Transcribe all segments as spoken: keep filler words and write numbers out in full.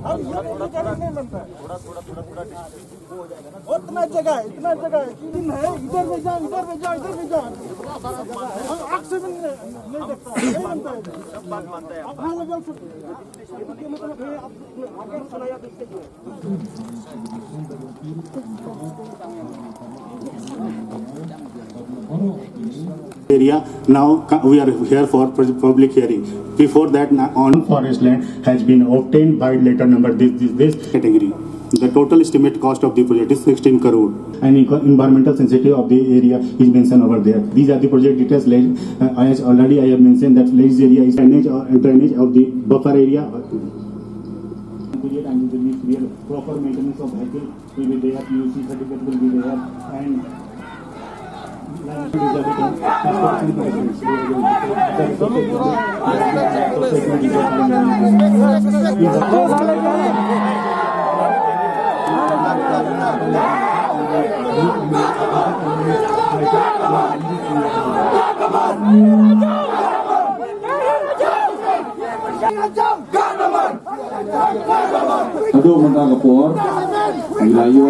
हम ये नहीं बनता है। उतना जगह है, इतना जगह है, तीन है, इधर भी जाओ, इधर भी जाओ, इधर भी जाओ। हम आँख से भी नहीं, नहीं देखता, नहीं बनता है। अपना level से, मतलब है, आप आगे सुनाया तो इससे जो है। Area. Now co-, we are here for pub-, public hearing. Before that, na-, on forest land has been obtained by letter number this, this, this category. The total estimate cost of the project is sixteen crore. And enco-, environmental sensitive of the area is mentioned over there. These are the project details. Like, uh, as already I have mentioned that this area is drainage, uh, drainage of the buffer area. Period and the real proper maintenance of vehicle will be there, P U C certificate will be there, and Aduh, mynta ka por. Ila yo.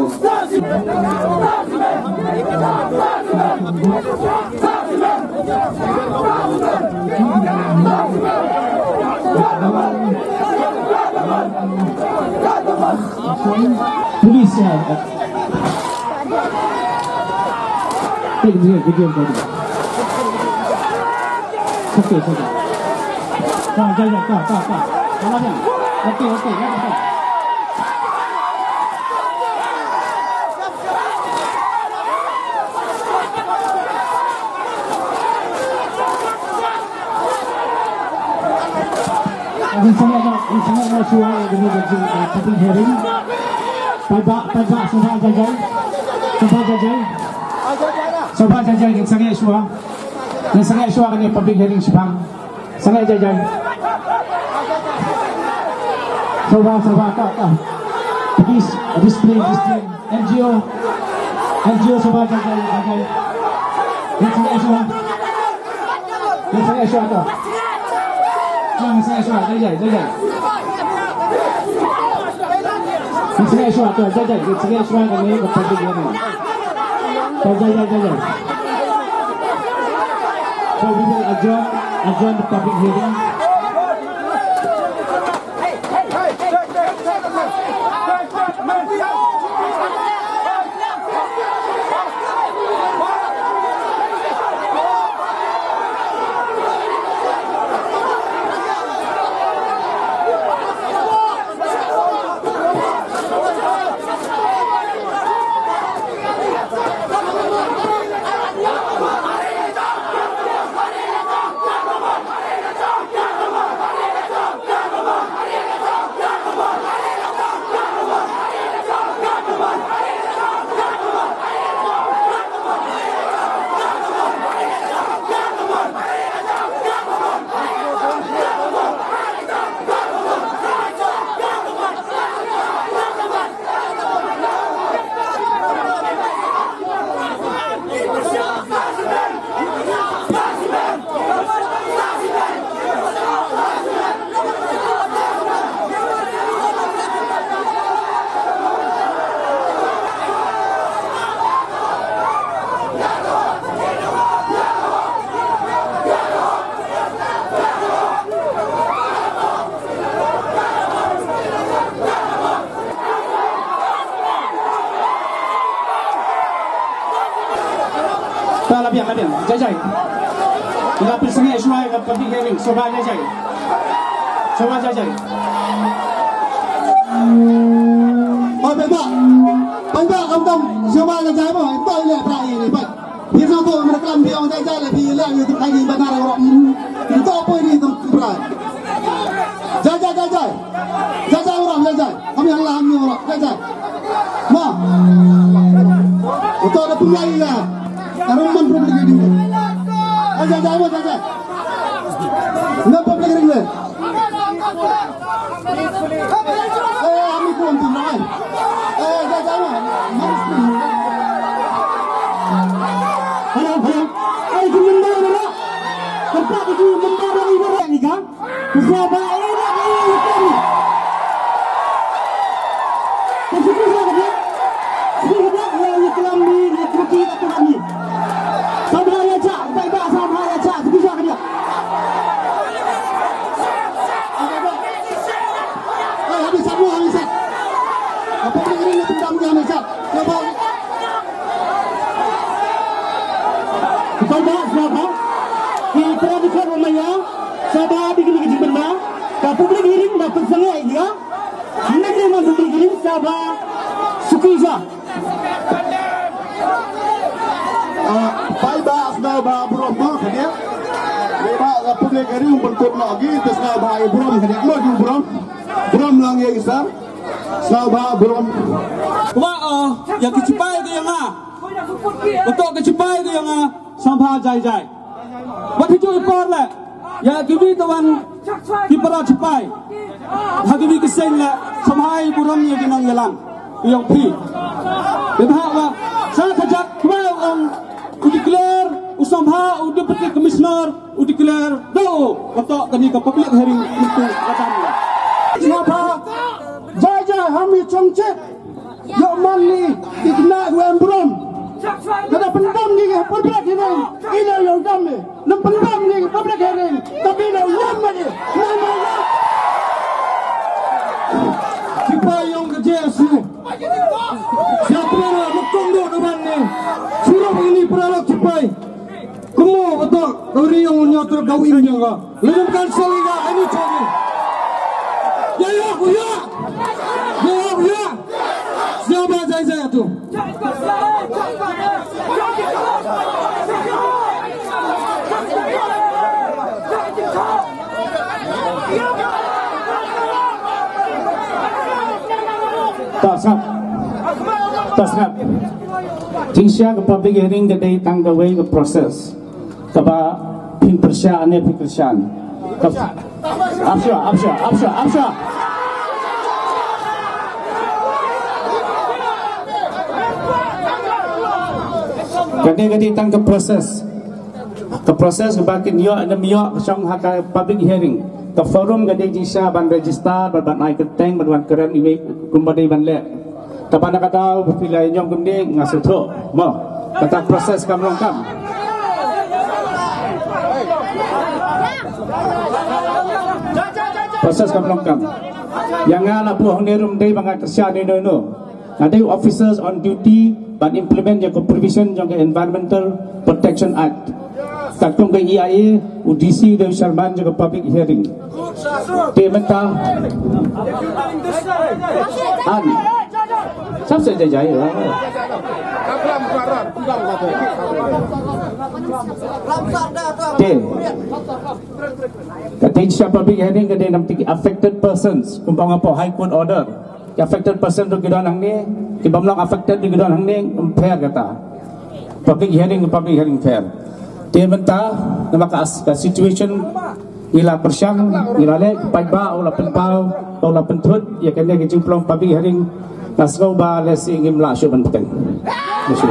Police, uh, Take video, video, video. It's okay, it's okay. Ka, ka, ka, ka, ka, ka. Ka la dia. Okay, okay, okay. Ngin sangeh noh, ngin sangeh noh shuwa ya kani ka jing, uh, public hearing. Paidbah, paidbah, sngewbha jai jai. Sngewbha jai jai. Sngewbha jai jai, ngin sangeh shuwa. Ngin sangeh shuwa kani public hearing shibang. Sangeh jai jai. Sngewbha, sngewbha, ka, ka. Please, discipline, discipline. N G O. N G O sngewbha jai jai, jai jai. Ngin sangeh shuwa. Ngin sangeh shuwa to. Ngin sangeh shuwa, jai jai, jai jai. Ngin sangeh shuwa to, jai jai, ngin sangeh shuwa kani ka public hearing. To, jai jai, jai jai. So we will adjourn, adjourn the public hearing. Ta la biang, la biang. Jai jai. Nga phi sangeh shuwa ka public hearing. Sngewbha jai jai. Sngewbha jai jai. Oh, paidbah. Paidbah, kam kam. Sngewbha jai jai mo. Ito ile pra ini, pa. Phi sngewbha mo, klam phi ong jai jai le, phi le, phi tu kai ni banar orang. Ito apa ini tu pra. Jai jai jai jai. Jai jai orang, jai jai. Kami yang lah, kami orang, jai jai. Ma. Ito ada pun lagi ya. Karuman public ini. Jai jai, jai jai, ma, jai jai. Nggak public ini. Eh, ami ko anti nai. Eh, ja, ja, ma. Hello, hello. Ai, ki member na. Kata ki member na ibu ni ka. Saba, eh, na, eh, ikan. Kasi ko sa kanya. Sige na, ya, ya, kelam ni, ya, kelam ni. Saba ya, ja, baik, baik, saba ya, ja. Sige sa kanya. Eh, habis satu, habis satu. Apa ni, ini pendam ni, habis satu. Saba. Saba, saba. Kita di sana, ya. Saba, di kini kita benda. Ka public hearing da pynsangai ya. Ina kini man public hearing saba suki ja. Ah, pai ba sna ba burom ba khania. Ba ka public hearing pyntup no gi te sna ba i burom khania mo ju burom. Burom lang ya isa. Sna ba burom. Wa, ah, ya ki chipai ko ya nga. Betok ki chipai ko ya nga. Saba jai jai. Wat hiju i por le. Ya kiwi tawan ki para chipai. Ha kiwi ki seng le. Samhai burom ya ki nang yalang. Yong phi. Te bha wa. Sa kajak kwe ong u declare, u sambha, u deputy commissioner, u declare. Do, betok kani ka public hearing itu katan. Saba jai jai hami chongchit. Yoh man ni, i kna u em burom. Kada pyndam ni ka public hearing. Ina yoh dam ni. Nam pyndam ni ka public hearing. Tapi na yoh man ni. Na, na, na. Chipai yong ka J S U. Siapa na mukong do na man ni. Suruh ini peralok chipai. Kumo betok, kau ni yang nyotor kau ini yang ka. Lilum kan sali ka, ini chani. Ya, ya, ku ya. Ya, ya, ku ya. Siapa saya, saya tu? Tak sap. Tak sap. Jingsha ka public hearing ka dei tang ka wei ka process. Kaba phin pyrshah ne phin pyrshah. Ka, apsha, apsha, apsha, apsha. Ka dei, ka dei tang ka process. Ka process kaba kin yoh, nem yoh, ka shong ha ka public hearing. Ka forum ka dei jingsha ban register, ban, ban ai kyrteng, ban wan kren iwi, kumba dei ban leh. Tapa na ka daw, phi la ñiom kumne, nga sngewthuh. Mo, kata process kam long kam. Process kam long kam. Ya nga la pu hangne ruh ym dei ba nga kyrshan ino ino. Nga dei officers on duty ban implement ya ka provision jong ka Environmental Protection Act. Katkum ka E I A, u D C u dei u chairman jong ka public hearing. Te mynta. An. Sap se jai jai la. Te. Ka dei cha public hearing ka dei nam ti ki affected persons. Kumba nga po High Court order. Ki affected person ruh ki don hangne, ki bym long affected ruh ki don hangne, ym fair kata. Public hearing, public hearing fair. Te mynta, namar ka as-, ka situation, ngi la pyrshang, ngi la leh, paidbah, u la pynpaw, u la pynthut, ya kane ka jingpynlong public hearing, nga sngew ba lehse ngim lah shuh ban pteng. Lehse.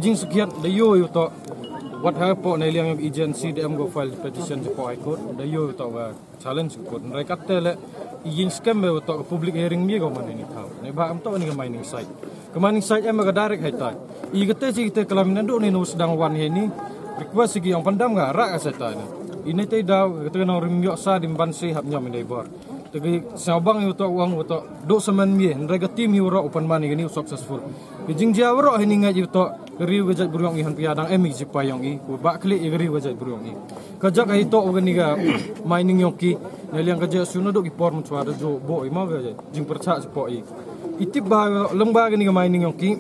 Jingskhiat da yoo i u toh, wat hapoh neiliang yong agency da em ko file petition chapoh High Court, da yoo i u toh wa challenge ko. Hynrei katte le, i jingskhem be u toh ka public hearing mi ko man ini thaw. Neibhah em toh ini ka mining site. Ka mining site em ka direct heitai. I kate chi kate klam nadooh ini u sdang wan heini. Request ki yong pyndam ka rah ka site ni. Ini te daw kate nongrim yoh sa dim ban si hap ñiom i dei bor. Te ki sñiawbang i u toh u ong u toh dooh samen mi, hynrei ka team hi waroh u pynman i kani u successful. Ki jingjia waroh heini ngait i u toh ka riew ka jaitbru yong i, hynpia dang em i ki chipai yong i, u bah khlieh i ka riew ka jaitbru yong i. Ka jaka hi toh wa kani ka mining yong ki, neiliang ka JSU nadooh ki por mynchwa da jooh booh i ma ka jingpyrchah chapoh i. I tip bha, lang bha kani ka mining yong ki,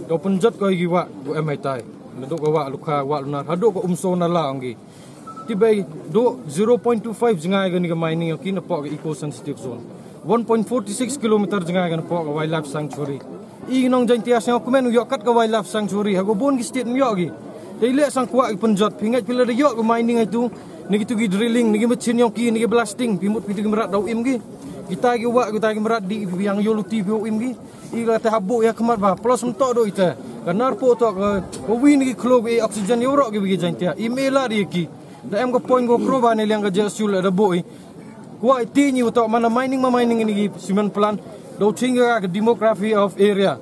da pynjot ko i ki wah, u em heitai. Nadooh ka wah Lukha, wah Lunar, hadooh ka Umso Nala ong ki. Tip bha i, dooh zero point two five jngai kani ka mining yong ki napoh ka eco sensitive zone. One point four six kilometer jngai ka napoh ka wildlife sanctuary. I nong Jaintia sñiawkmen u yoh kat ka wildlife sanctuary, ha ko boon ki state ym yoh ki. Te i leh sang kwah ki pynjot, phi ngait phi lada yoh ka mining heitu, na kitu ki drilling, na ki machine yong ki, na ki blasting, phi mut phi tu ki mrad daw im ki. Kita ki wah, kita ki mrad di, phi yang yoh luti phi wow im ki. I kate hap booh ya khmat bha, plus ym toh dooh ite. Ka nar poh toh ka, ka wi na ki khloo ka e oxygen ya waroh ki wi ki Jaintia. I me la di ki. Da em ka point ko kro bha neiliang ka JSU le da booh i. Kwah i ti ñi u toh man mining ma mining ini ki cement plant. Da u ching ka ka demography of area.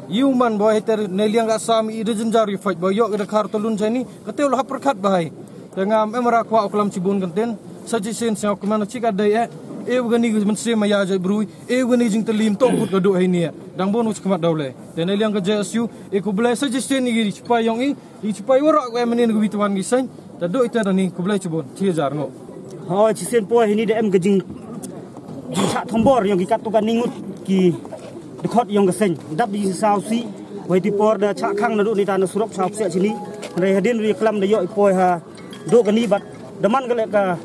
Yow man bha heter neiliang ka Assam i da jynjar i fight bha yoh ka da khar talun chani. Kate u la hap pyrkhat bha i. Te ngam em ra kwah u klam chibun kynten. Sa chisien sñiawkmen chi ka dei e. E u kani ki mynsiem maya jaitbru. E u kani ki jingtylli ym toh kut ka dooh heini e. Dang boon u chi khmat daw le. Te neiliang ka JSU. E khublei sa chisien i ki chipai yong i. I chipai waroh ko em ini na ka wi tawan ki seng. Te dooh ite da ni khublei chibun. Chi hajar ngo. Ho, chisien poi heini da em ka jing, jingchah thombor yong ki katto katni ngut ki dkhot yong ka seng. Dap di saw si. Wei ti por da chah khang nadooh ni ta na surok chah psiah chini. Hynrei hadien ri klam da yoh i poi ha dooh kani bad da man ka le ka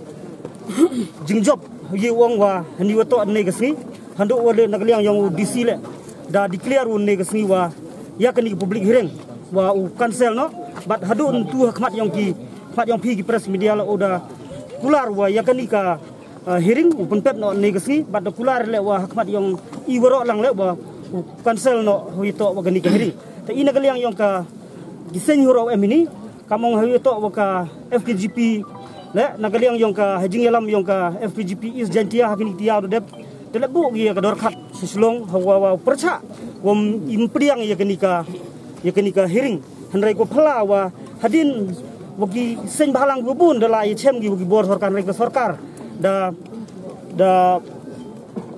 jingjop. Ye u ong wa hani wa toh ne ka sngi. Hadooh wa le na ka liang yong u DC le da declare u ne ka sngi wa ya kani ka public hearing wa u cancel noh. Bad hadooh ntu ha khmat yong ki, khmat yong phi ki press media la u da kular wa ya kani ka, ah, hearing u pynpet noh ne ka sngi, bad da kular le wa ha khmat yong i waroh lang le wa u cancel noh wi toh wa kani ka hearing. Te i na ka liang yong ka ki seng waroh em ini, kam ong ha wi toh wa ka FKJGP le, na ka liang yong ka ha jingyalam yong ka FKJGP East Jaintia ha kini ki tiaw da dep. Te le booh ki ya ka dorkhat sa Shillong ha wa wa pyrchah wa ym pdiang ya kani ka, ya kani ka hearing. Hynrei ko phylla wa hadien wa ki seng bhalang ko boon da la ya chem ki wa ki bor sorkar, hynrei ka sorkar da, da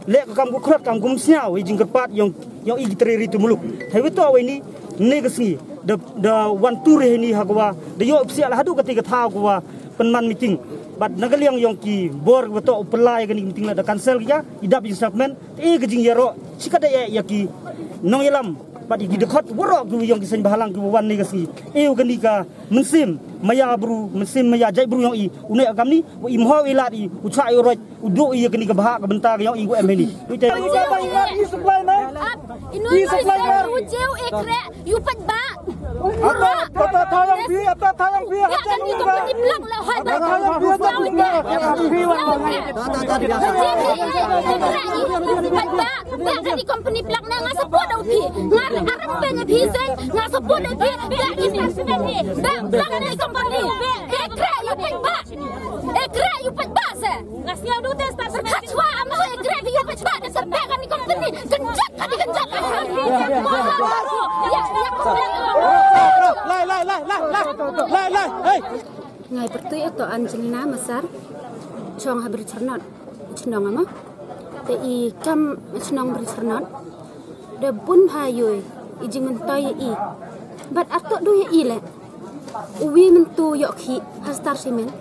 le ka kam ko khrot kam ko ym sñiaw i jingkyrpad yong, yong i ki tre ri tu muluk. Hei wi toh wa ini ne ka sngi da, da wan tur heini ha ko wa da yoh psiah la hadooh kati ka thaw ko wa pynman meeting. Bad na ka liang yong ki bor wa toh u pynlai kani meeting la da cancel ki ya, i dap i segment, e ka jingyaroh chi ka dei e ya ki nongyalam bad ya ki dkhot waroh ki yong ki seng bhalang ki wa wan ne ka sngi. E u kani ka mynsiem maya bru, mynsiem maya jaitbru yong i u ne kam ni, wa i mhaw i lad i, u chah i u roi, u dooh i ya kani ka bha ka bynta ka yong i wa em heini. Wi te. Ap, ino ino ino ujeu ekre, yu pat ba. Ata, ata thayang phi, ata thayang phi, ya, ata kan ni company plak la, hoi ba. Ata thayang phi, ata thayang phi. Yu pat ba, ya kan ni company plak na nga support da u phi. Nga arap pe nga phi seng, nga support da u phi. Ya ini. Ba, plak na company. Ekre, yu pat ba. Ekre, yu pat ba se. Nga sñiaw du te star. Kachwa, amo ekre, yu pat ba. Sa pe kan ni company. Kynjat, kati kynjat. Ya, ya. Lai, lai, lai, lai, lai. Lai, lai, hei. Nga i pyrtuit u toh Angelina Masar. Chong ha Bri Chyrnot. Chnong amo. Te i kam chnong Bri Chyrnot. Da boon bha yei i jingmyntoi ya i. Bad ar toh du ya i le. U wi myntu yoh khih ha Star Cement.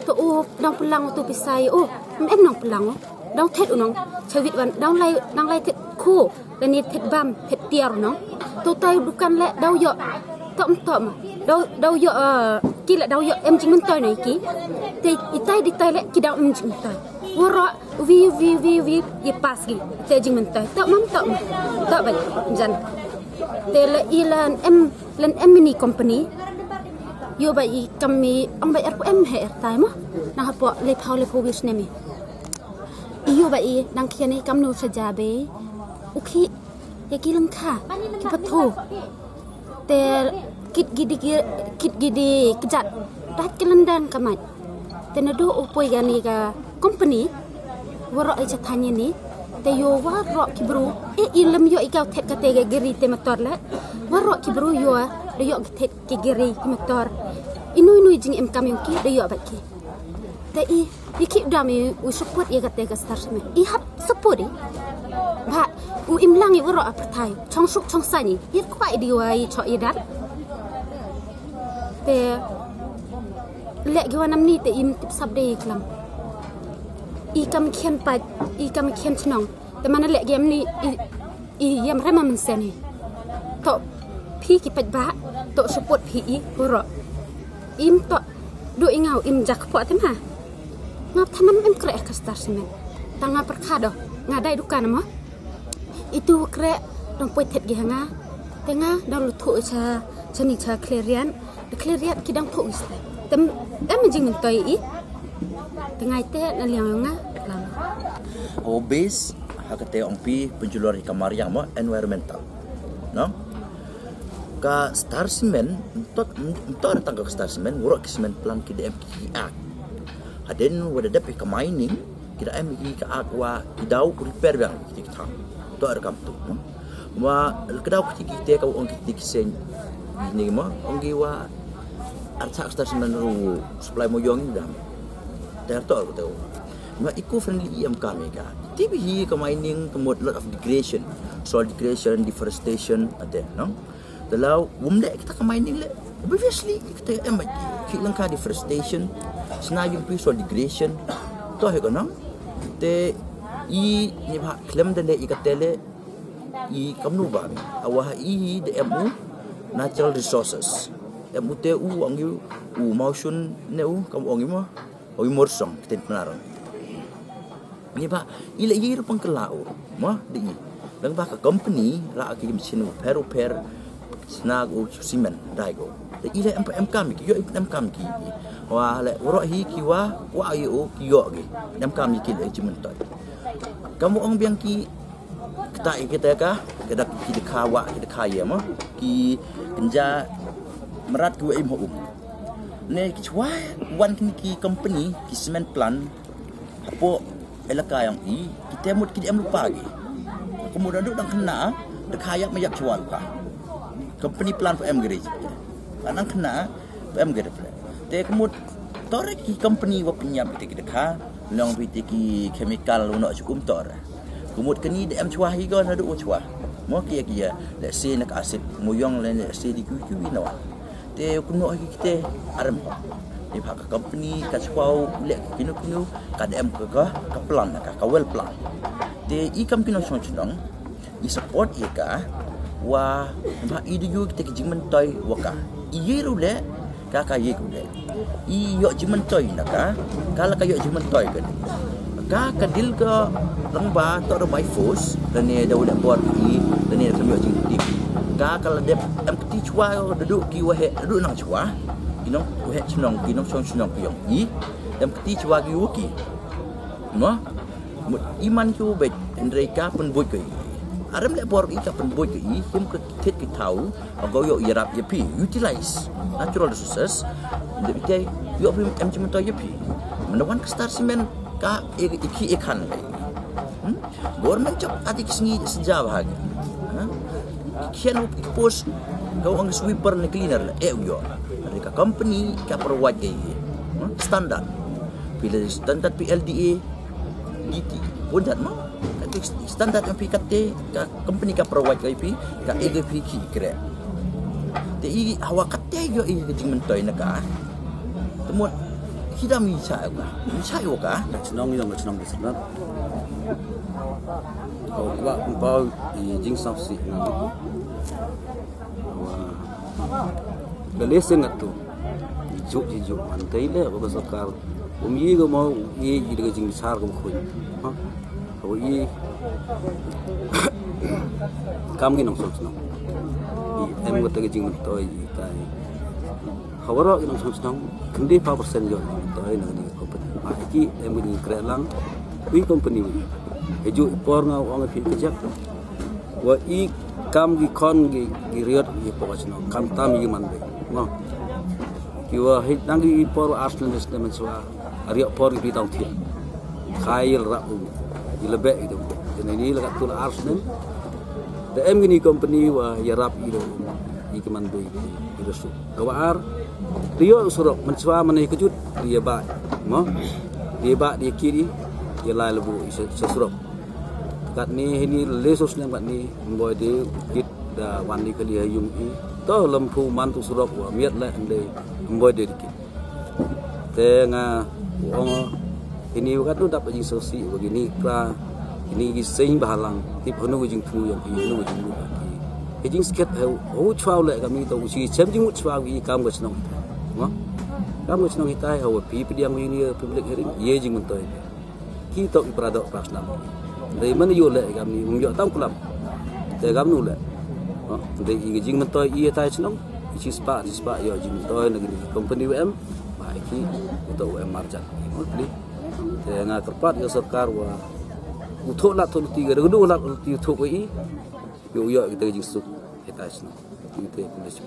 To u dang pynlang u tu pisa ya u. Em em nong pynlang u. Dang thet u nong. Chawit wan dang lai, dang lai thet khu. Lane thet bam, thet tiar u nong. To tai u dukan le daw yoh. Toh ym toh ma. Daw, daw yoh, eh, ki le daw yoh em jingmyntoi na i ki. Te i tai di tai le ki daw em jingmyntoi. Waroh Wi, wi, wi, wi, ya pass ki. Te jingmyntoi. Toh mam toh mam. Toh bait jan. Te la i lan em, lan em ini company. Yoh bait i kam i ong bait er pu em he er tai mo. Nang hapoh le phaw le phaw wis ne mi. I yoh bait i nang khian i kam nu sa ja be. U khih ya ki lyngkha. Ki pathu. Te kit ki di ki, kit ki di kjat. Tat ki lyndan ka mait. Te nadooh u poi kani ka company, waroh i cha thaiñ ini, te yow waroh ki bru, e i lem yoh i kaw thied kate ka gari te motor le, waroh ki bru yow, da yoh ki thied ki gari ki motor. Inu inu i jingemkam yong ki, da yoh bait ki. Te i, i ki dam i u support ya kate ka Star Cement. I hap support i. Ba, u imlang i waroh a pyrthai. Chong suk chong saiñ i. Yet kwah i di wa i chong i dat. Te, leh ki wa nam ni te im tip sap de i klam. I kam khian pait, i kam khian chnong. Te mana leh ki am ni, i, i yam rema mynsen i. To phi ki pait ba, to support phi i, waroh. Im to, do i ngaw, im jak po te ma. Nga thanam em kreh ka Star Cement. Ta nga pyrkhat o, nga dai dukan mo. Itu kreh, dang poi thied ki ha nga. Te nga, dang lu thu cha, cha ni cha Klerian. Te Klerian ki dang thu i ste. Tem, em jingmyntoi i. Te ngai te na liang nga, lam. O base, ha kate ong phi, pynjulor i ka mariang mo, environmental. No? Ka Star Cement, mtot, mtot tang ka Star Cement, waroh ki cement plant ki da em ki ak. Hadien wa da dep i ka mining, ki da em ki ka ak wa ki daw repair biang ki ti ki thang. To er kam tu, no? Wa ka daw ki ti ki te ka ong ki ti ki seng ni mo, ong ki wa ar chak Star Cement ru supply mo yong i dam. Ter to er ko te wa. Ma eco friendly i em kam i ka. Ti bi hi ka mining ka mut lot of degradation, soil degradation, deforestation, ate, no? Te la wum le kita ka mining le, obviously kita em bait ki, ki lang ka deforestation, sna yung pi soil degradation, to he ko nang. Te i ni ba klem de le i ka te le, i kamnu ba mi, awa i de em u natural resources. Em u te u ong u, u mausun ne u, kam ong u mo, ong u morsong, kiten penaran. Ni ba, i le i ru pang kela u, mo, de i. Lang ba ka company, la ki machine u per u per, sna u cement, dai ko. De i le em, em kam ki, yo em kam ki. Wa le, waroh hi ki wa, wa yo ki yo ki. Em kam ki le cement toi. Kam ong biang ki, kata i kita ka, kita ki dikha wa, ki dikha ya mo. Ki kenja merat ki wa im ho um. Ne ki chwa, wan ki company, ki cement plant, hapoh elaka yong i, kita mut ki em lupa ki. Kumut adu dang kena, dikha yap ma yap chwa lupa. Company plant pa em gari. Anang kena, pa em gari. Te kumut, tore ki company wa penyap te ki dikha, nong bi te ki chemical wa no chukum tore. Kumut kani de em chwa hi ko na du chwa. Mo kia kia, let's say nak acid, muyong le, let's say di kiwi kiwi na wa. Te kuno hi kite arem ho. Ni ba ka company ka chwa u le kino kino ka de em ka, ka, ka plan ka, ka well plan. Te i kam kino chong chnong, i support i ka, wa ba i du yu kite ki jingmyntoi wa ka. I ye ru le, ka ka ye ku le. I yo jingmyntoi na ka, ka la ka yo jingmyntoi ka. Ka, ka dil ka lang ba to da by force, da ne da u le bor i, da ne da ka yo jingtip. Ka, ka la dep em kti chwa da du ki wa he, da du nang chwa. Ki nong wa he chnong, ki nong chong chnong ki yong i. Em kti chwa ki wa ki. No? Mut iman ki wa beit, hynrei ka pynbuit ka i. Arem le bor i ka pynbuit ka i, him ka thied ki thaw, a go yo yarap ya phi, utilize natural resources. De bite, yo phi em chi mynta ya phi. Mana wan ka Star Cement ka e, e ki e khan ka i. Hmm? Government job ati ki sngi seja bha ki. Ha? Ki khian u ki post ka ong sweeper ne cleaner le, e u yo. Hynrei ka company ka provide ka i. Hmm? Standard. Phi le standard P L D A, D T, pun jat mo. Ka standard em phi kate, ka company ka provide ka i phi, ka e ka phi ki kre. Te i hawa kate yo i ka jingmyntoi na ka. Te mut, ki da mi cha ka, mi cha yo ka. Chnong yong, chnong di sanat. Ko kwah pynpaw i jingsap si na. Wa. Ka lesen nga tu. Juk, juk, juk. Antai le, ko ka sorkar. Um i ko mau, i, i de ka jingsar ko khuin. Ha? Ko i. Kam ki nong song song. I, em ko te ka jingmyntoi, i, tai. Hawaro ki nong song song. Kendi pa persen yo, toi na ni ko. Ma ki, em ko ni kre lang. Wi company wi. Eju por nga ong phi kejak. Wa i Kam ki khon ki, ki riot ki por ka chnong, kam tam ki man bei. Mo. Ki wa hei dang ki por ar snem, snem mynchwa. Riot por ki pi tang thil. Khai yel rap u. Yel bek itu. Kini ni la ka tul ar snem. Da em kini company wa ya rap itu. Ki man bei. Itu su. Ka wa ar. Riot surok mynchwa man i kejut. Dia ba. Mo. Dia ba dia kiri. Ya lai lebu i se, se surok. Katni hini le so snem katni, mboi de kit da wan ni kali ha yung i. To lem phu man tu surok wa miat le ende mboi de kit. Te nga ong hini wa katnu dap jing so si wa kini pra, kini ki seng bahalang, tip hanu jing phu yong ki, hanu jing lu ki. Ki jing sket heu, ho chwa le kami to u si chem jing mut chwa ki kam ka chnong. Mo? Kam ka chnong hitai ho pi pdiang wi ni public hearing, ye jing mun toi. Ki tok i para dok para snam. Dei man yu le kam ni, um yo tam kulam. Te kam nu le. Dei i jing myntoi i tai chnong. I chi spa, chi spa yo jing myntoi na kini company wa em. Ba i ki, u to wa em marjan. Ni. Te nga kyrpad ya sorkar wa. U thok lat thok luti, ga du lat luti thok wa i. Yo yo kita jing suk. I tai chnong. Kita police.